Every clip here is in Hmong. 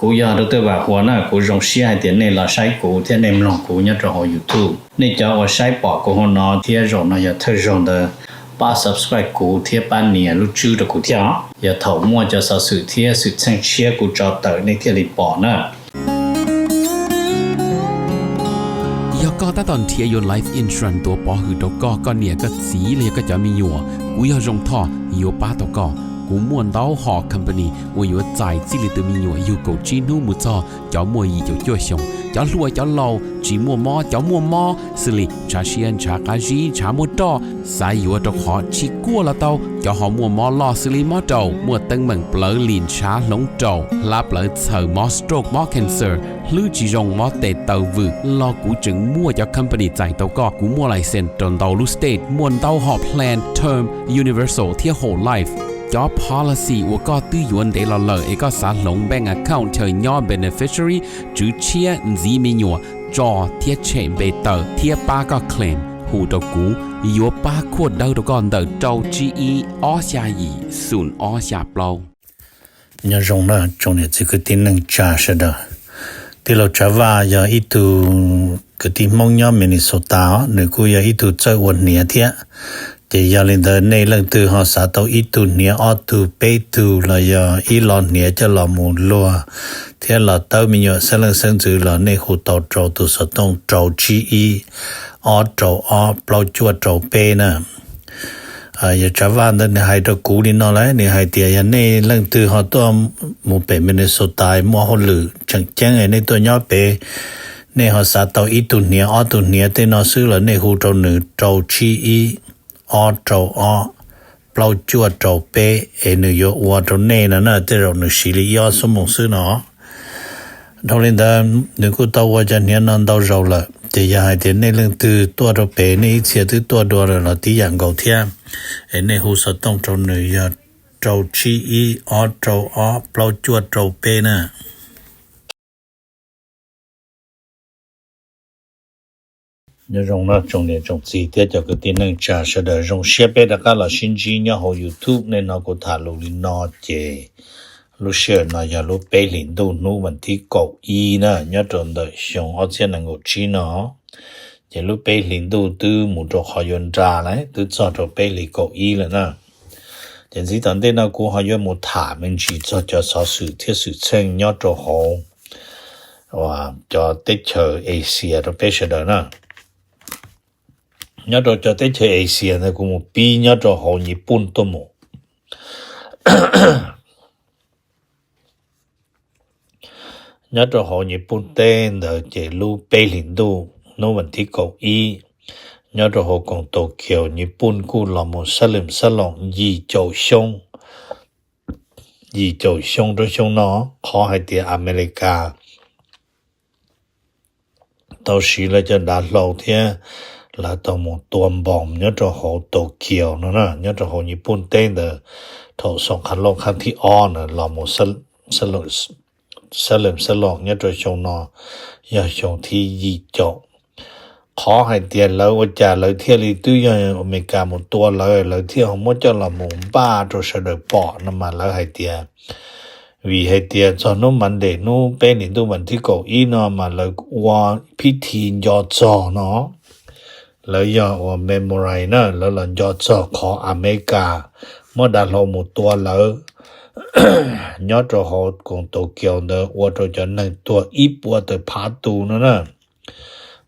Kuv yog Dr. Vam Huas na, kuv zoo siab hais tias nej los saib kuv thiab nej mloog kuv nyob rau hauv YouTube. Nej cov uas saib pom kuv hauv no thiab zaum no yog thawj zaug ntawd, pab subscribe kuv thiab pab nias lub tswb rau kuv thiab os. Yog thaum muaj cov xov xwm thiab xwm txheej tshiab kuv tso tawm nej thiaj li pom na. Yog koj tab tom nrhiav yuav life insurance tuav pov hwm rau koj, koj niam koj txiv los yog koj cov me nyuam, kuv yog Zoo Thoj yuav pab tau koj. Kuv muaj ntau hom company uas yuav txais txij li tus me nyuam yug kaum tsib hnub mus txog cov muaj yim caum cuaj xyoos, cov hluas cov laus, tsis muaj mob cov muaj mob, xws li ntshav siab ntshav qab zib ntshav muaj roj, xav yuav rau qhov tsis kuaj los tau, cov ho muaj mob loj xws li mob raum, muaj teeb meem plawv lim ntshav hloov raum, hlab plawv txhaws, mob stroke mob cancer, hlwb tsis zoo mob tes taw vwm los kuv tseem muaj cov company txais tau koj. Kuv muaj license rau ntau lub state, muaj ntau hom plan term, universal thiab whole life. Cov policy uas koj twb yuav ntev los lawm es koj xav hloov bank account chaw nyob beneficiary, tswv tshiab, ntxiv me nyuam, tso thiab tshem npe tawm thiab pab koj claim, hu rau kuv, yuav pab khuaj dawb rau koj ntawm rau tsib ib ob xya yim xoom ob xya plaub. Nyob zoo na tsoom niam txiv kwv tij neej tsa sawv daws. Tij laug Tsav Vaj yog ib tug kwv tij Hmoob nyob Minnesota os, nws kuj yog ib tug txawj ua hniav thiab. Ces yog li ntawd nej leej twg ho xav tau ib tug hniav ob tug peb tug los yog ib lo hniav coj los mus luag thiab los tawb me nyuam xeeb leej xeeb ntxwv los nej hu tau rau tus xov tooj rau tsib ib ob rau ob plaub cuaj rau peb na. Yawg Tsav Vaj ntawd nws hais rau kuv li no lawm, nws hais tias yog nej leej twg ho tuaj mus pem Minnesota muaj hauj lwm tseem ceeb nej tuaj nyob pem, nej ho xav tau ib tug hniav ob tug hniav tej no xwb los nej hu rau nws rau tsib ib ob rau ob plaub cuaj rau peb es nws yuav ua rau nej no na, tej zaum nws siv li ib ob xuab moos xwb no. Dhau li ntawd nws kuj tau ua cov hniav no ntau zaus lawm, ces yog hais tias nej leej twg tuaj rau pem nej ib txhia twb tuaj dua lawm los tib yam nkaus thiab, es nej hu xov tooj rau nws yog rau tsib ib ob rau ob plaub cuaj rau peb na. Nyob zoo no tsoom niam tsoom txiv thiab cov kwv tij neej tsa sawv daws, zoo siab peb rov qab los sib ntsib nyob hauv YouTube. Nej hnov kuv tham lus li no ces lub sij hawm no yog lub peb hlis ntuj hnub vas thib kaum ib na, nyob rau ntawm xyoo ob txhiab nees nkaum tsib no. Ces lub peb hlis ntuj twb mus rau qhov yuav nra lawm, twb txog rau peb hlis kaum ib lawm na. Ces ntxiv tom ntej no kuv ho yuav mus tham me ntsis txog cov xov xwm thiab xwm txheej nyob rau hauv cov teb chaws Asia rau peb sawv daws na. Nyob rau cov teb chaws Asia ntawd kuv mus pib nyob rau hauv Nyij Pooj tuaj mus. Nyob rau hauv Nyij Pooj teb ntawd ces lub peb hlis ntuj hnub vas thib kaum ib, nyob rau hauv koom Tokyo, Nyij Pooj kuj los mus xab lwm xab loos yim caum xyoo, yim caum xyoo rau xyoo no, qhov hais tias Amelikas tau siv lawv cov dav hlau thiab lawv tau mus tua npoos nyob rau hauv Tokyo no na, nyob rau hauv Nyij Pooj teb ntawd, thaum xoom qhov lauj qhab thib ob na los mus xab lwm xab loos nyob rau xyoo no yog xyoo thib yim caum. Qhov hais tias lawv ua cas lawv thiaj li, twb yog Amelikas mus tua lawv, lawv thiaj ho muab coj los mus npaj rau sawv daws pom no mas lawv hais tias, vim hais tias txog hnub Monday hnub peb hlis ntuj vas thib kaum ib no mas lawv ua phib thi nco txog no, lawv yog ua memory na, lawv los nco txog qhov Amelikas muab dav hlau mus tua lawv nyob rau hauv koom Tokyo ntawd ua rau cov neeg tuag ib puas tawm phav tus no na.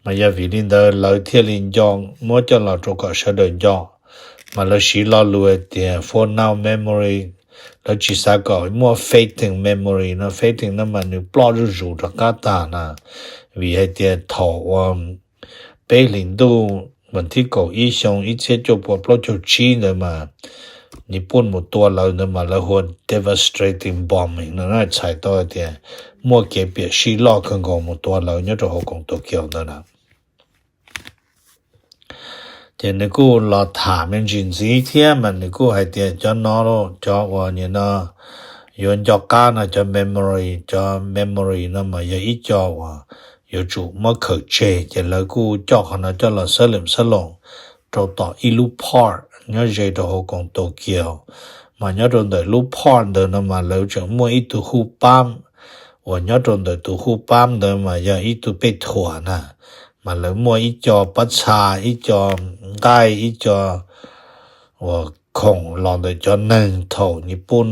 Mas yog vim li ntawd lawv thiaj li nco, muab coj los rau kom sawv daws nco. Mas lawv siv lo lus hais tias for now memory, lawv tsis xav kom muaj fading memory no, fading no mas nws ploj zuj zus rov qab tag na. Vim hais tias thaum ua peb hlis ntuj vas thib kaum ib xyoo ib txhiab cuaj puas plaub caug tsib ntawd mas Nyij Pooj mus tua lawv ntawd mas lawv hu ua devastating bombing no na, txhais tau hais tias muaj kev piam sij loj kawg nkaus mus tua lawv nyob rau hauv koom Tokyo ntawd na. Ces nws kuj los tham me ntsis ntxiv thiab mas nws kuj hais tias cov no, cov uas nim no yuav nco qab no, cov memory, cov memory no mas yog ib co uas yuav tsum muab khaws tseg, ces lawv kuj coj qhov no coj los xab lwm xab loos rau tom ib lub park nyob ze rau hauv koom Tokyo. Mas nyob rau ntawm lub park ntawd no mas lawv tseem muaj ib tug hu pab uas nyob rau ntawm tus hu pab ntawd mas yog ib tug pej thuam na, mas lawv muaj ib co pob txha, ib co nqaij, ib co uas khoom los ntawm cov neeg thaum Nyij Pooj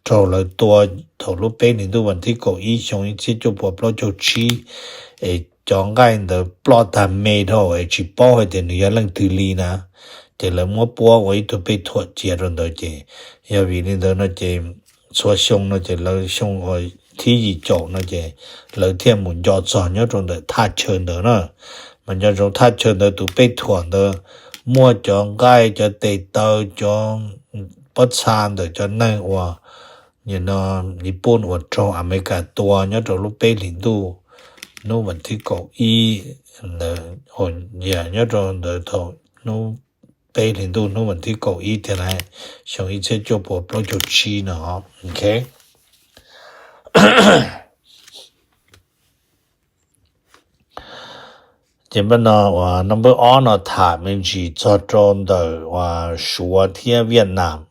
raug lawv tua thaum lub peb hlis ntuj vas thib kaum ib xyoo ib txhiab cuaj puas plaub caug tsib, es cov nqaij ntawd ploj tag me dhau es tsis paub hais tias nws yog leej twg li na. Ces lawv muab puab ua ib tug pej thuam cia rau ntawd ces, yog vim li ntawd no ces txhua xyoo no ces lawv xyoo uas thib yim caum no ces lawv thiaj mus nco txog nyob rau ntawm thaj chaw ntawd na. Mas nco ntsoov thaj chaw ntawd tus pej thuam ntawd muaj cov nqaij, cov tes taw, cov pob txha ntawm cov neeg uas nim no Nyij Pooj uas raug Amelikas tua nyob rau lub peb hlis ntuj hnub vas thib kaum ib ntawd, nyob rau ntawd thaum hnub peb hlis ntuj hnub vas thib kaum ib tiag na, xyoo ib txhiab cuaj puas plaub caug tsib no. Ok. Ces npaj no uas number ob no tham me ntsis txog rau ntawm uas Suav thiab Viaj Nam.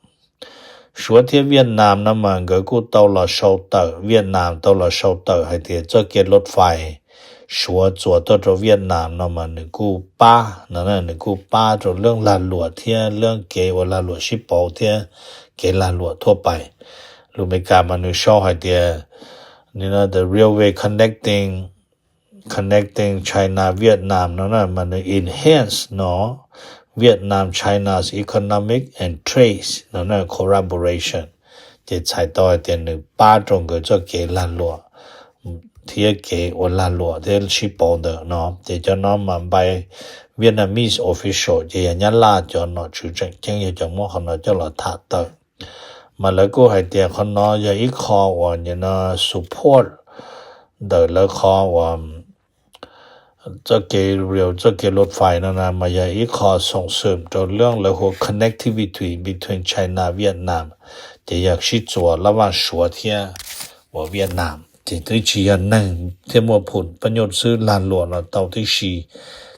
Suav thiab Viaj Nam no mas nkawd kuj tau los sau tawm, Viaj Nam tau los sau tawm hais tias txoj kev loj fais Suav txuas tuaj rau Viaj Nam no mas nws kuj pab no, nws kuj pab rau lub lag luam thiab lub kev ua lag luam sib pauv thiab kev lag luam thuaj pais. Lus Amelikas mas nws sau hais tias the railway connecting connecting China Vietnam no na mas nws enhance no Vietnam China's economic and trade no na collaboration. Ces txhais tau hais tias nws pab rau nkawd txoj kev lag luam thiab kev ua lag luam thiab sib pauv ntawm no. Ces cov no mas npai Vietnamese official ces yog Nyab Laj cov nom tswv tseem ceeb yog cov muab qhov no coj los tham tawm. Mas lawv kuj hais tias qhov no yog ib qho uas nim no support ntawm lawv qhov uas txoj kev rail, txoj kev loj fais no na mas yog ib qho xoom xwm rau lub lawv hu connectivity between China Vietnam, ces yog sib txuas lab vaj Suav thiab uas Viaj Nam. Ces twb tsis yog neeg thiab muaj phum pab nyuj xwb, lag luam los tau tib si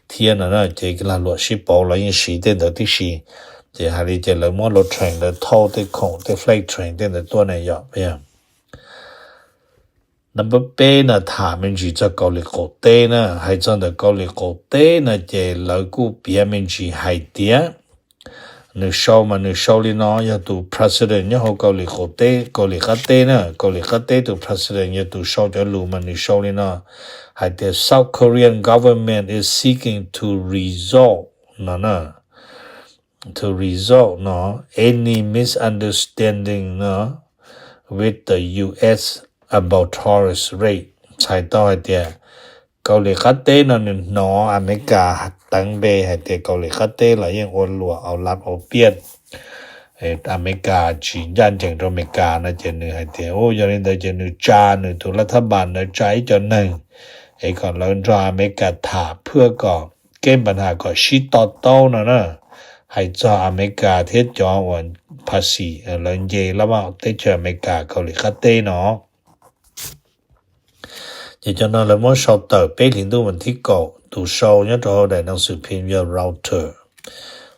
thiab no na, ces lag luam sib pauv los yeej siv tej ntawd tib si. Ces hais li ces lawv muab lub train ntawd thauj tej khoom tej freight train tej ntawd tuaj ne yom. Number peb no tham me ntsis txog Kaus Lim qaum teb na. Hais txog ntawm Kaus Lim qaum teb no ces lawv kuj piav me ntsis hais tias nws sau mas nws sau li no, yog tus president nyob hauv Kaus Lim qaum teb, Kaus Lim qab teb na, Kaus Lim qab teb tus president yog tus sau cov lus mas nws sau li no hais tias South Korean government is seeking to resolve no na, to resolve no any misunderstanding no with the U S about Torres Strait. Txhais tau hais tias Kaus Lim qab teb no nws hnov Amelikas teev npe hais tias Kaus Lim qab teb los yeej ua luam au lab au piaj. Amelikas tsis ncaj ncees rau Amelikas no ces nws hais tias u yog li ntawd ces nws tsa nws tus laj thab npas ntawd tsa ib co neeg es kom lawv nrog Amelikas tham phwj kom kev npa nham kom sib to taub no na. Hais txog Amelikas thiab cov uas phaxi lawv nce laj vaj teb chaws Amelikas Kaus Lim qab teb no. Ces cov no lawv muab sau tawm peb hlis ntuj vas thib kaum, tus sau nyob rau hauv daim neeg xwm phim yog Reuters.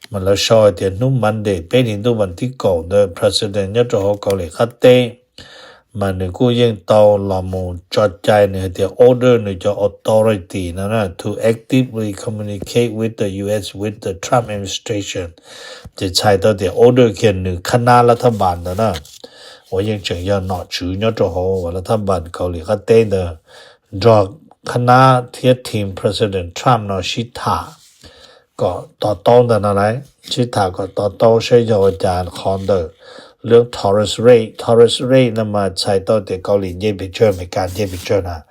Mas lawv sau hais tias hnub Monday peb hlis ntuj vas thib kaum ntawd president nyob rau hauv Kaus Lim qab teb mas nws kuj yeej tau los mus tso cai, nws hais tias order nws cov authority no na to actively communicate with the U S with the Trump administration. Ces txhais tau tias order kiag nws khab nab laj thab npas ntawd na, uas yeej tseem yog nom tswv nyob rau hauv uas laj thab npas Kaus Lim qab teb ntawd nrog khab nab thiab team president Trump no sib tham kom to taub ntawm no lauj, sib tham kom to taub saib yog ua cas qhov ntawm lub Torres Strait, Torres Strait no mas txhais tau tias Kaus Lim nce pes tsawg Amelikas nce pes tsawg na,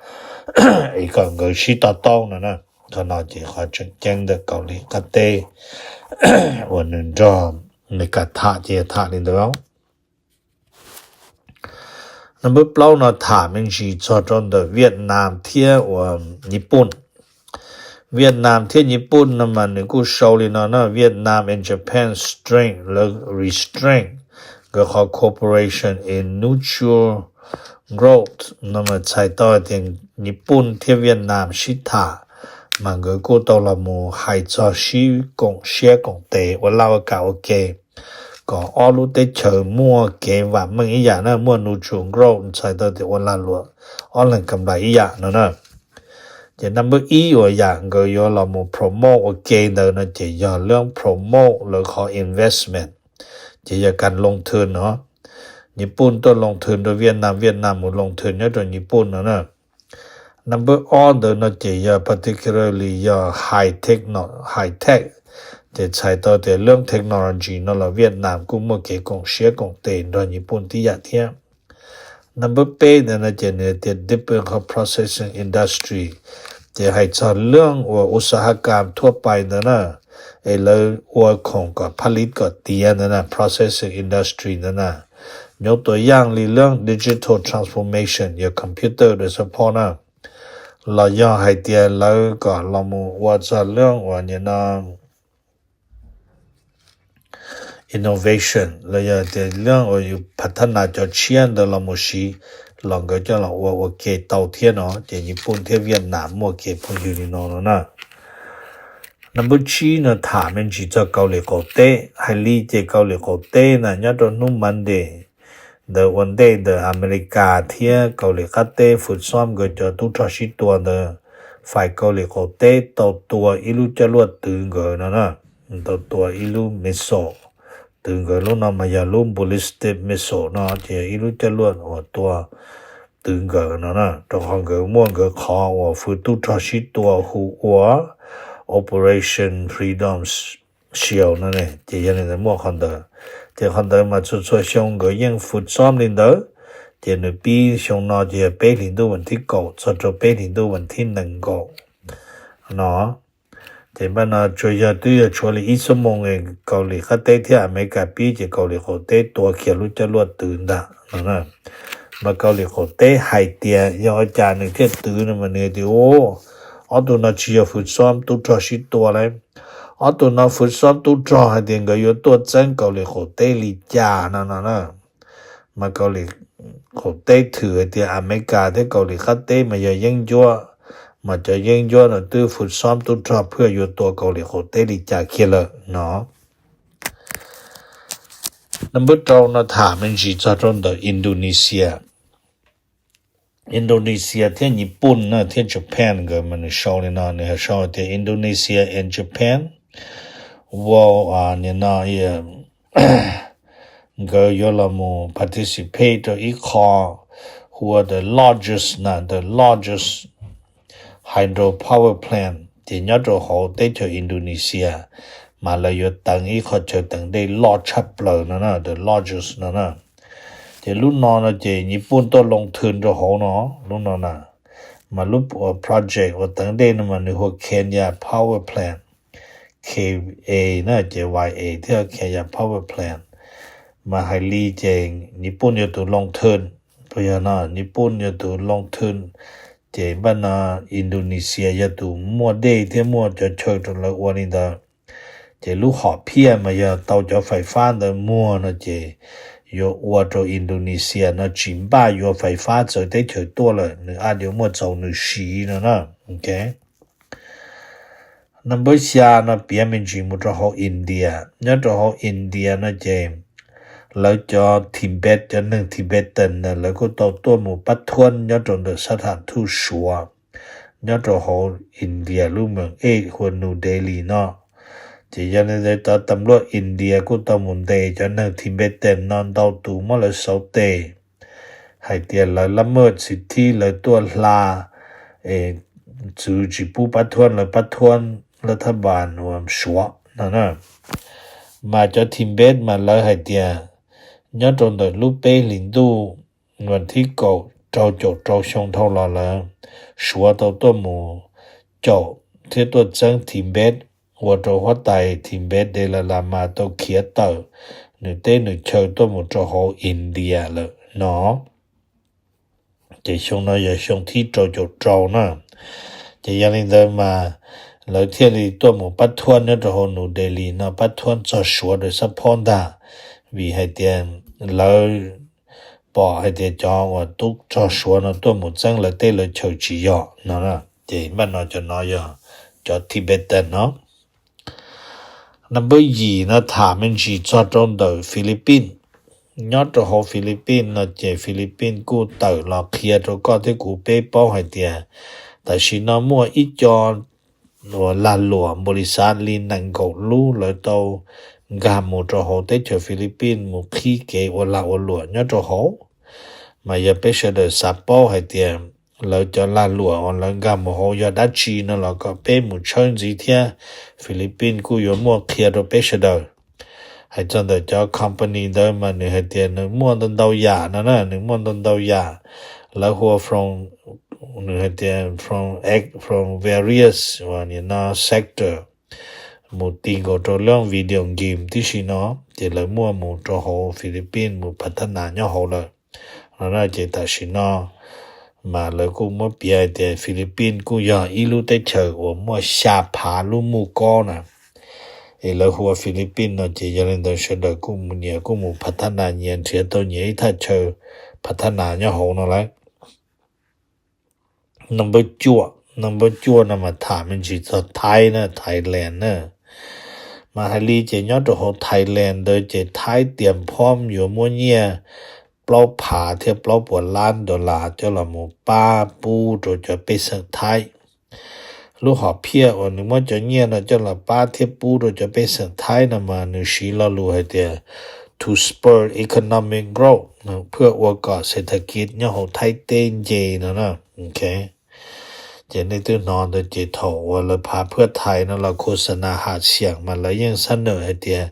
es kom nkawd sib to taub no na. Qhov no ces qhov tseem ceeb ntawm Kaus Lim qab teb uas nws nrog Amelikas tham ces tham li ntawd. Number plaub no tham me ntsis txog rau ntawm Viaj Nam thiab uas Nyij Pooj. Viaj Nam thiab Nyij Pooj no mas nws kuj sau li no na, Vietnam and Japan strength lawv restrain nkawd qhov cooperation in nuclear growth no mas txhais tau tias Nyij Pooj thiab Viaj Nam sib tham mas nkawd kuj tau los mus hais txog sib koom siab koom tes ua laj ua kam ua ke. kom ob lub teb chaws muaj kev vam meej ib yam na, muaj neutral growth, txhais tau tias ua lag luam ob leeg kam nplais ib yam no na. Ces number ib uas yam nkawd yuav los mus promote ua ke ntawd no ces yog lub promote lawv qhov investment, ces yog kas loo thwm no. Nyij Pooj tuaj loo thwm rau Vietnam, Vietnam mus loo thwm nyob rau Nyij Pooj no na. Number ob ntawd no ces yog particularly yog high tech no, high tech, ces txhais tau tias lub technology no los Vietnam kuj muaj kev koom siab koom tes nrog Nyij Pooj tib yam thiab. Number peb ntawd no ces nws tias deepen qhov processing industry, ces hais txog lub uas usa ha kam thuab pais ntawd na, es lawv ua khoom kom phaj lib kom tiav ntawd na, processing industry ntawd na. Nyob tua yaj li lub digital transformation yog computer da support na, los yog hais tias lawv kom los mus ua txog lub uas nyam no innovation los yog tias lub uas yus phav thab nas cov tshiab ntawd los mus siv, los nkawd coj los ua ua ke tau thiab no, ces Nyij Pooj thiab Vietnam muaj kev phooj ywg li no no na. Number tsib no tham me ntsis txog Kaus Lim qaum teb. Hais li ces Kaus Lim qaum teb na nyob rau hnub Monday ntawd ua ntej ntawd Amelikas thiab Kaus Lim qab teb fwm xob nkawd cov tub rog sib tua ntawd, fais Kaus Lim qaum teb tau tua ib lub coj luaj twv nkawd no na, tau tua ib lub missile twv nkawd. Lub no mas yog lub ballistic missile no ces yog ib lub coj luaj uas tua twv nkawd no na, rau qhov nkawd muaj nkawd qhov uas fwm tub rog sib tua hu ua Operation Freedom Shield no ne, ces yog li ntawd muaj qhov ntawd. Ces qhov ntawd mas txhua txhua xyoo nkawd yeej fwm xob li ntawd, ces nws pib xyoo no ces yog peb hlis ntuj vas thib kaum txog rau peb hlis ntuj vas thib nees nkaum no. Ces npaj no tsuas yog twb yog tshuav li ib xuab moos Kaus Lim qab teb thiab Amelikas pib ces Kaus Lim qaum teb tua kiag lub coj luaj twv ntag no. Mas Kaus Lim qaum teb hais tias yog ua cas nws thiaj twv no mas nws tias u, ob tug no tsis yog fwm xob tub rog sib tua lauj. Ob tug no fwm xob tub rog hais tias nkawd yuav tuaj txeeb Kaus Lim qaum teb li cas no no na. Mas Kaus Lim qaum teb thwm hais tias Amelikas thiab Kaus Lim qab teb mas yog yeeb ncuab, mas cov yeeb ncuab no twb fwm xob tub rog phwj yuav tua Kaus Lim qaum teb li cas kiag lawm no. Number rau no tham me ntsis txog rau ntawm Indonesia. Indonesia thiab Nyij Pooj na thiab Japan nkawd mas nws sau li no, nws sau tias Indonesia and Japan will, no, nkawd yuav los mus participate rau ib qho hu ua the largest na, the largest hydro power plant, ces nyob rau hauv teb chaws Indonesia, mas lawv yuav teev ib qho chaw teev dej loj tshaj plaws no na, the largest no na. Ces lub no no ces Nyij Pooj tuaj loo thwm rau hauv no, lub no na. Mas lub project uas teev dej no mas nws hu ua Kenya Power Plant, K A na ces Y A thiab Kenya Power Plant. Mas hais li ces Nyij Pooj yog tus loo thwm, puas yog no, Nyij Pooj yog tus loo thwm, ces npaj no Indonesia yog tus muaj dej thiab muaj cov chaw rau lawv ua li ntawd. Ces lub hom phiaj mas yog tau cov fais fab ntawd muag no ces yuav ua rau Indonesia no tsis npaj yuav fais fab txawv teb chaws tuaj lawm, nws a yuav muaj txaus nws siv no na. Number xya no piav me ntsis mus rau hauv India. Nyob rau hauv India no ces lawv cov Tibet, cov neeg Tibetan ntawd lawv kuj tau tuaj mus pab thuab nyob rau ntawm sab tham thuj Suav nyob rau hauv India lub meem ej hu ua New Delhi no. Ces yog li ntawd cov tam luaj India kuj tau mus ntes cov neeg Tibetan no ntau tus muab lawv xauv tes hais tias lawv lab maj txim thib lawv tuaj hla, es txwv tsis pub pab thuab lawv pab thuab lab thab npas uas Suav no na. Mas cov Tibet mas lawv hais tias nyob rau ntawm lub peb hlis ntuj vas thib kaum rau caum rau xyoo dhau los lawm, Suav tau tuaj mus caum thiab tuaj txeeb Tibet, ua rau huab tais Tibet Dalai Lama tau khiav tawm, nws teb nws chaw tuaj mus rau hauv India lawm no. Ces xyoo no yog xyoo thib rau caum rau na. Ces yog li ntawd mas lawv thiaj li tuaj mus pab thuab nyob rau hauv New Delhi no, pab thuab txog Suav rau sab phob ntag, vim hais tias lawv pom hais tias cov uas tub rog Suav no tuaj mus txeeb lawv teb lawv chaw tsis yog no. Ces npaj no cov no yog cov Tibetan no. Number yim no tham me ntsis txog rau ntawm Philippines. Nyob rau hauv Philippines no ces Philippines kuj tawm los qhia rau koj thiab kuv peb paub hais tias tam sim no muaj ib co uas lag luam npaum li xav li nees nkaum lub lawv tau nkag mus rau hauv teb chaws Philippines mus qhib kev ua lag ua luam nyob rau hauv. Mas yog peb sawv daws xav paub hais tias lawv cov lag luam uas lawv nkag mus hauv yog dab tsi no los kom peb mus tshawb ntxiv thiab, Philippines kuj yuav muaj qhia rau peb sawv daws. Hais txog ntawm cov company ntawd mas nws hais tias nws muaj ntau ntau yam no na, nws muaj ntau ntau yam. Lawv hu ua from, nws hais tias from, from various uas nim no sector mus ti nkaus rau lub video game tib si no, ces lawv muaj mus rau hauv Philippines mus phav thab nas nyob hauv lawm. No ces tam sim no mas lawv kuj muab piav hais tias Philippines kuj yog ib lub teb chaws uas muaj xya phav lub muj kob na. Es lawv hu ua Philippines no ces yog li ntawd sawv daws kuj mus nyias kuj mus phav thab nas, nyias nrhiav tau nyias ib thaj chaw phav thab nas nyob hauv no lawm. Number cuaj, number cuaj no mas tham me ntsis txog Thaib na, Thailand na. Mas hais li ces nyob rau hauv Thailand ntawd ces Thaib tias phom yuav muab nyiaj plaub phav thiab plaub puas lab dollar coj los mus pab pub rau cov pej xeem Thaib. Lub hom phiaj uas nws muab cov nyiaj no coj los pab thiab pub rau cov pej xeem Thaib no mas nws siv lo lus hais tias to spur economic growth, เพื่อ ua kom เศรษฐกิจ nyob hauv Thaib teb nce no na. Ces nej twb hnov ntawd ces thaum uas lawv phav phuaj thais no los khos nas has xiam mas lawv yeej xab nawm hais tias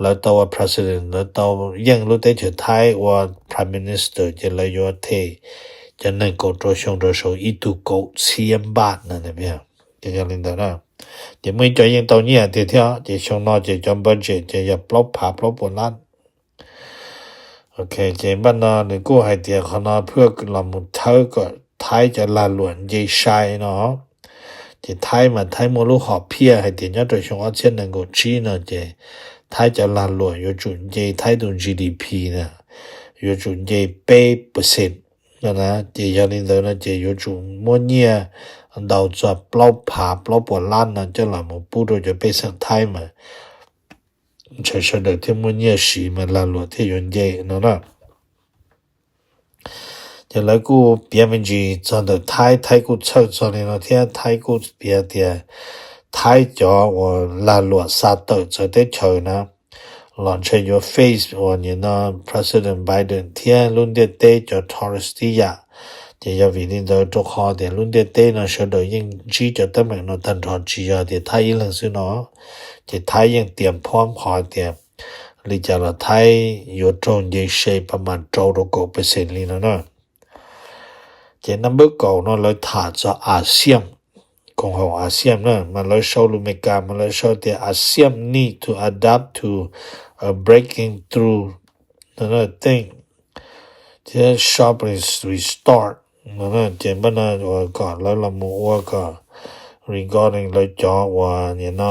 lawv tau ua president, lawv tau yeej lub teb chaws Thaib ua prime minister ces lawv yuav them cov neeg kaum rau xyoo rau saum ib tug kaum txhiab npaj no. Ces yog li ntawd na, ces muaj ib co yeej tau nyiaj tiag thiab ces xyoo no ces cov budget ces yog plaub phav plaub puas lab. Ok, ces npaj no nws kuj hais tias qhov no เพื่อ los mus thawb kom Thaib cov lag luam nce sai no. Ces Thaib mas Thaib muaj lub hom phiaj hais tias nyob rau xyoo ob txhiab nees nkaum tsib no ces Thaib cov lag luam yuav tsum nce Thaib tus GDP na, yuav tsum nce peb percent no na. Ces yog li ntawd no ces yuav tsum muab nyiaj ntau txog plaub phav plaub puas lab no coj los mus pub rau cov pej xeem Thaib mas ntshe sawv daws thiaj muaj nyiaj siv mas lag luam thiaj yuav nce no na. Ces lawv kuj piav me ntsis txog ntawm Thaib, Thaib kuj txhawj txog li no thiab, Thaib kuj piav tias Thaib cov uas lag luam xa tawm txawv teb chaws na los ntshe yuav face uas nim no President Biden thiab lub ntiaj teb cov tourist tib yam. Ces yog vim li ntawd rau qhov tias lub ntiaj teb no sawv daws yeej ntsib cov teeb meem no tag nrho, tsis yog tias Thaib ib leeg xwb no. Ces Thaib yeej tias phom qhov tias li cas los Thaib yuav raug nce se pas mas rau rau kaum percent li no na. Ces naj npawb kaum no lawv tham txog ASEAN, koom haum ASEAN na, mas lawv sau lus Meskas mas lawv sau tias ASEAN need to adapt to a breaking through thing thiab sharply restart no. Ces npaj no uas kom lawv los mus ua kom regarding lawv cov uas nim no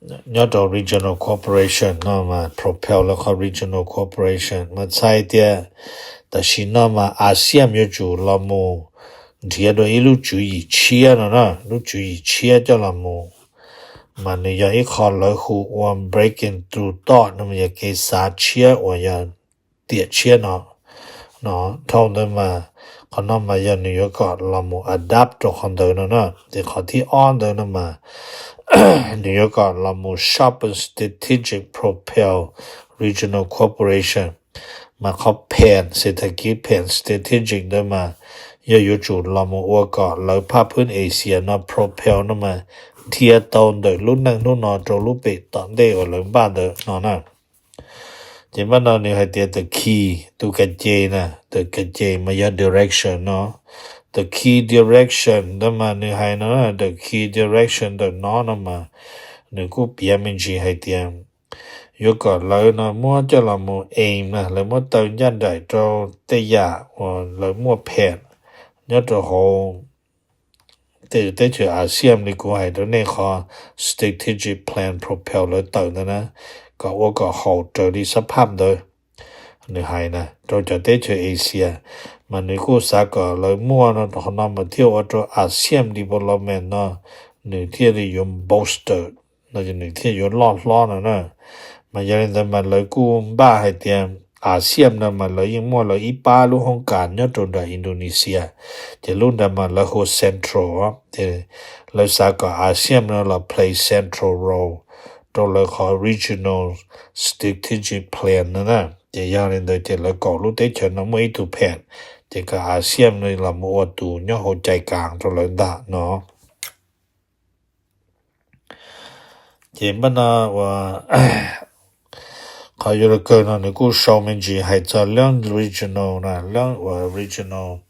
nyob rau regional cooperation no mas propel lawv qhov regional cooperation mas txhais tias tam sim no mas ASEAN yuav tsum los mus nrhiav dua ib lub tswv yim tshiab no na, lub tswv yim tshiab coj los mus mas nws yog ib qho lawv hu ua breaking through thought no mas yog kev xav tshiab uas yog tiam tshiab no. No, dhau ntawd mas qhov no mas yog nws yuav kom los mus adapt rau qhov ntawd no na. Ces qhov thib ob ntawd no mas nws yuav kom los mus sharpen strategic propel regional cooperation. Mas qhov pheem xes thas kiv pheem strategic ntawd mas yog yuav tsum los mus ua kom lawv phaj phwb Asia no propel no mas dhia tau ntawm lub neej hnub no rau lub pem tom ntej uas lawv npaj ntawd no na. Ces npaj no nws hais tias the key, tus ka ce na, the ka ce mas yog direction no. The key direction ntawd mas nws hais no, the key direction ntawm no no mas nws kuj piav me ntsis hais tias yuav kom lawv no muab coj los mus aim na, lawv muab taw ncaj nraim rau tej yam uas lawv muaj pheem nyob rau hauv tej teb chaws ASEAN li kuv hais rau nej qhov strategic plan propel lawv tawm ntawd na, kom ua kom haum raws li xab phaj ntawd. Nws hais na rau cov teb chaws Asia, mas nws kuj xav kom lawv muaj no rau qhov no mas thiaj ua rau ASEAN development no nws thiaj li yuav bolster, no nws thiaj yuav loj hlob no na. Mas yog li ntawd mas lawv kuj npaj hais tias ASEAN no mas lawv yeej muaj lawv ib pab lub hoob kas nyob rau nram Indonesia, ces lub ntawd mas lawv hu central, ces lawv xav kom ASEAN no los play central role rau lawv qhov regional strategic plan no na. Ces yog li ntawd ces lawv kaum lub teb chaws no muaj ib tug pheem, ces kom ASEAN no los mus ua tus nyob hauv cai kas rau lawv ntag no. Ces npaj no ua qhov Europe no nws kuj sau me ntsis hais txog leej regional na, leej ua regional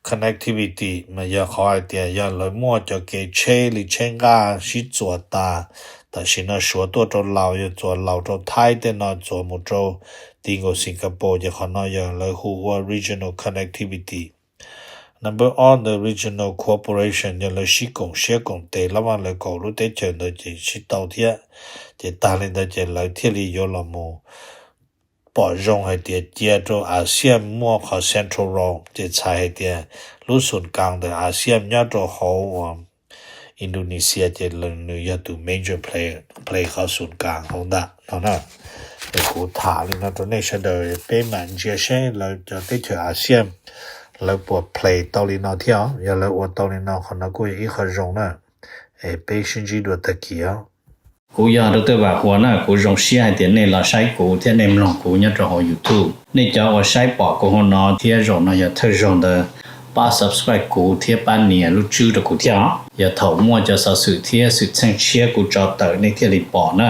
connectivity mas yog qhov hais tias yog lawv muaj cov kev tsheb li tsheb nqaj sib txuas tas, tam sim no Suav tuaj rau Laus, yog txuas Laus rau Thaib tej no txuas mus rau ti nkaus Singapore, ces qhov no yog lawv hu ua regional connectivity. Number on the regional cooperation, yog lawv sib koom siab koom tes los mas lawv kaum lub teb chaws ntawd ces sib tau thiab. Ces tag li ntawd ces lawv thiaj li yuav los mus pom zoo hais tias cia rau ASEAN muaj qhov central role, ces txhais hais tias lub xus kas ntawm ASEAN nyob rau hauv uas Indonesia ces nws yog tus major player, play qhov xus kas hauv ntawm no na. Es kuv tham li no rau nej sawv daws, peb mam ntsia seb lawv cov teb chaws ASEAN lawv puas play tau li no thiab. Yog lawv ua tau li no, qhov no kuj yog ib qho zoo na. Es peb sib ntsib dua tag kis os. Kuv yog Dr. Vam Huas na, kuv zoo siab hais tias nej los saib kuv thiab nej mloog kuv nyob rau hauv YouTube. Nej cov uas saib pom kuv hauv no thiab zaum no yog thawj zaug ntawd, pab subscribe kuv thiab pab nias lub tswb rau kuv thiab os. Yog thaum muaj cov xov xwm thiab xwm txheej tshiab kuv tso tawm nej thiaj li pom na.